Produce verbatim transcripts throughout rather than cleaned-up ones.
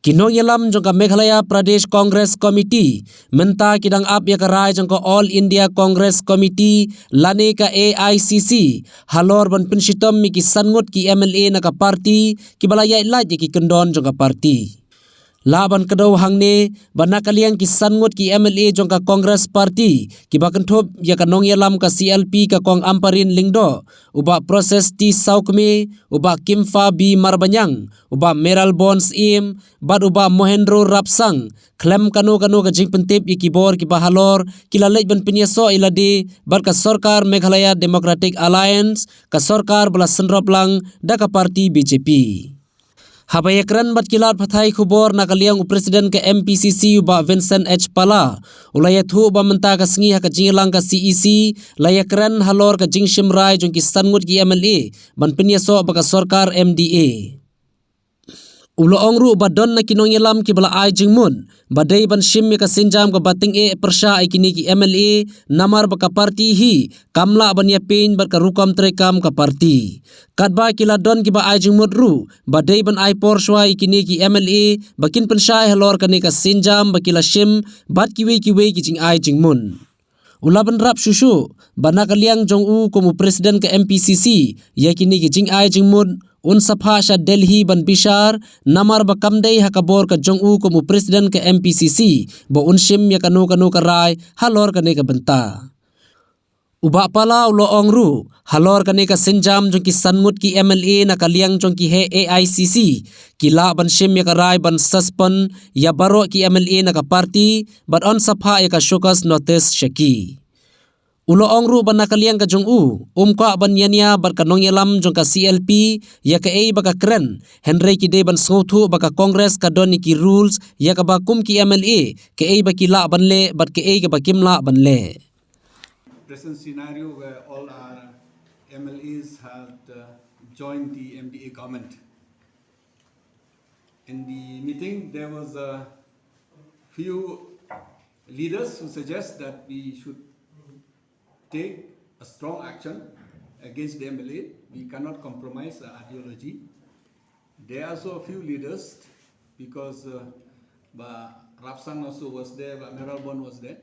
Ki nongïalam jong ka Meghalaya Pradesh Congress Committee mynta ki dang ap ïa ka rai jong ka All India Congress Committee lane ka A I C C halor ban pynshitom ïa ki san ngut ki M L A na ka party kiba la ïaid lait ïa ki kyndon jong ka party. Lah ban kdew hangne ba na ka liang ki san ngut ki M L A jong ka Congress Party kiba kynthup ïa ka nongïalam ka C L P ka Kong Ampareen Lyngdoh, u Bah Precious T Sawkmie, u Bah Kimfa B Marbaniang, u Bah Mayralborn Syiem bad u Bah Mohendro Rapsang, khlem kano kano ka jingpyntip ïa ki bor kiba halor, ki la leit ban pynïasoh ïa lade bad ka sorkar Meghalaya Democratic Alliance, ka sorkar ba la synrop lang da ka party B J P. Haba ïakren bad ki lad pathai khubor na ka liang u President ka M P C C u Bah Vincent H Pala u la ïathuh ba mynta ka sngi ha ka jingïalang ka C E C la ïakren halor ka jingshim rai jong ki san ngut ki M L A ban pynïasoh bad ka sorkar M D A. U la ong ruh ba don na ki nongïalam kiba la ai jingmut ba dei ban shim ïa ka sienjam kaba tyngeh pyrshah ïa kine ki M L A namar ba ka party hi kam lah ban ïapeit bad ka rukom treikam ka party. Katba ki la don kiba ai jingmut ruh ba dei ban ai por shuwa ïa kine ki M L A ba kin pynshai halor kane ka sienjam ba ki la shim bad kiwei kiwei ki jingai jingmut. U la bynrap shuh shuh ba na ka liang jong u kum u President ka M P C C ïa kine ki jingai jingmut un sa phah sha Delhi ban bishar namar ba kam dei ha ka bor ka jong u kum u President ka M P C C ba un shim ïa kano kano ka rai halor kane ka bynta. U Bah Pala u la ong ruh halor kane ka sienjam jong ki san ngut ki M L A na ka liang jong ki heh A I C C ki lah ban shim ïa ka rai ban suspend ïa baroh ki M L A na ka party bad un sa phah ïa ka show cause notice sha ki. U la ong ruh ba na ka liang ka jong u um kwah ban ïania bad ka nongïalam jong ka C L P ïa kaei ba ka kren, hynrei ki dei ban sngewthuh ba ka Congress ka don ïa ki rules ïa kaba kum ki M L A kaei ba ki lah ban leh bad kaei kaba kim lah ban leh. Present scenario where all our M L As had uh, joined the M D A government. In the meeting, there was a few leaders who suggest that we should take a strong action against the M L A. We cannot compromise our ideology. There are also a few leaders, because uh, Bah Rapsang also was there, Bah Mayralborn was there.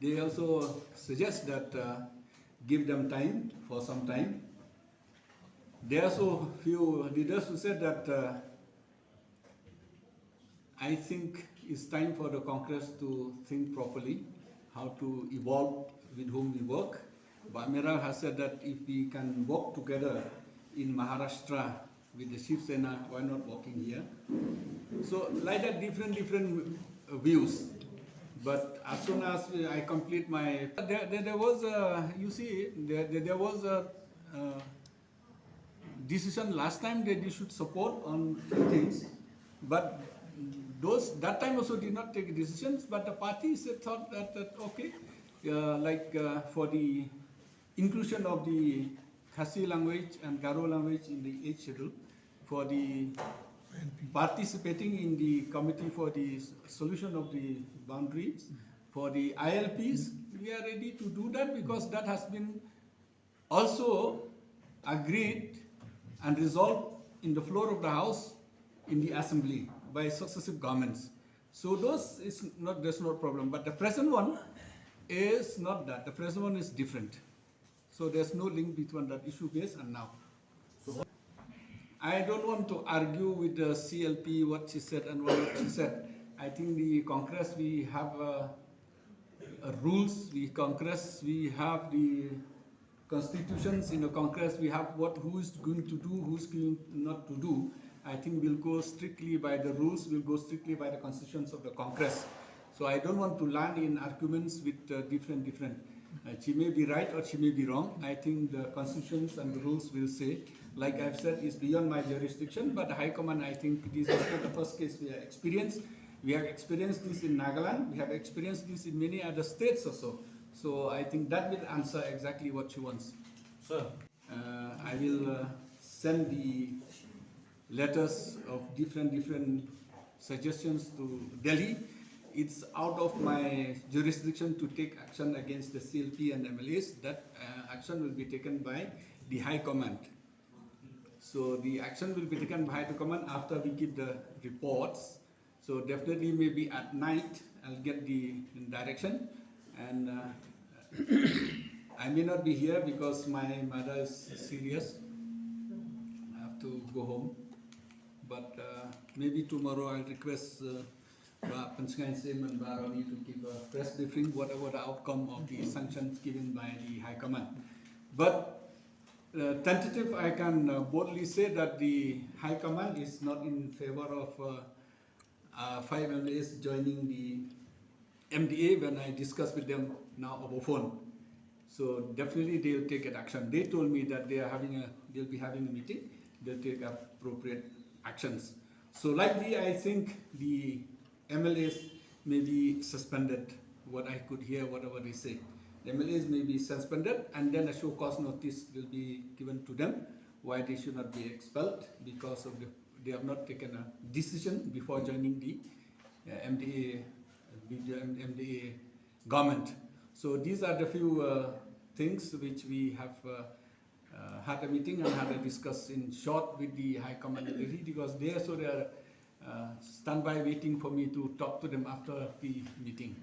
They also suggest that uh, give them time for some time. There are also few leaders who said that uh, I think it's time for the Congress to think properly how to evolve with whom we work. Bah Mayralborn has said that if we can work together in Maharashtra with the Shiv Sena, why not working here? So like that, different different views. But as soon as I complete my, there, there, there was a, you see, there, there, there was a uh, decision last time that you should support on few things, but those that time also did not take decisions. But the party said, thought that, that okay, uh, like uh, for the inclusion of the Khasi language and Garo language in the eighth schedule, for the participating in the committee for the solution of the boundaries, for the I L Ps, we are ready to do that because that has been also agreed and resolved in the floor of the House in the Assembly by successive governments. So those is not, there's no problem. But the present one is not that. The present one is different. So there's no link between that issue base and now. So I don't want to argue with the C L P what she said and what she said. I think the Congress, we have uh, uh, rules. We Congress, we have the constitutions in the Congress. We have what, who is going to do, who's going not to do. I think we'll go strictly by the rules. We'll go strictly by the constitutions of the Congress. So I don't want to land in arguments with uh, different different. Uh, she may be right or she may be wrong. I think the constitutions and the rules will say, like I've said, is beyond my jurisdiction. But the High Command, I think, this is not the first case we have experienced. We have experienced this in Nagaland. We have experienced this in many other states also. So I think that will answer exactly what she wants. Sir. Uh, I will uh, send the letters of different different suggestions to Delhi. It's out of my jurisdiction to take action against the C L P and M L As. That uh, action will be taken by the High Command. So the action will be taken by the command after we give the reports. So definitely maybe at night I'll get the direction. And uh, I may not be here because my mother is serious. I have to go home. But uh, maybe tomorrow I'll request uh, Bah Pynsngew Syiem and Bah Ronnie to give a press briefing, whatever the outcome of the sanctions given by the High Command. But uh, tentative, I can uh, boldly say that the High Command is not in favor of uh, uh, five M L As joining the M D A when I discussed with them now over phone. So definitely they'll take an action. They told me that they are having a, they'll be having a meeting. They'll take appropriate actions. So likely, I think the M L As may be suspended. What I could hear, whatever they say, the M L As may be suspended, and then a show cause notice will be given to them why they should not be expelled because of the, they have not taken a decision before joining the uh, M D A, the M D A government. So these are the few uh, things which we have uh, uh, had a meeting and had a discuss in short with the High Command in Delhi, because they also they are uh, standby waiting for me to talk to them after the meeting.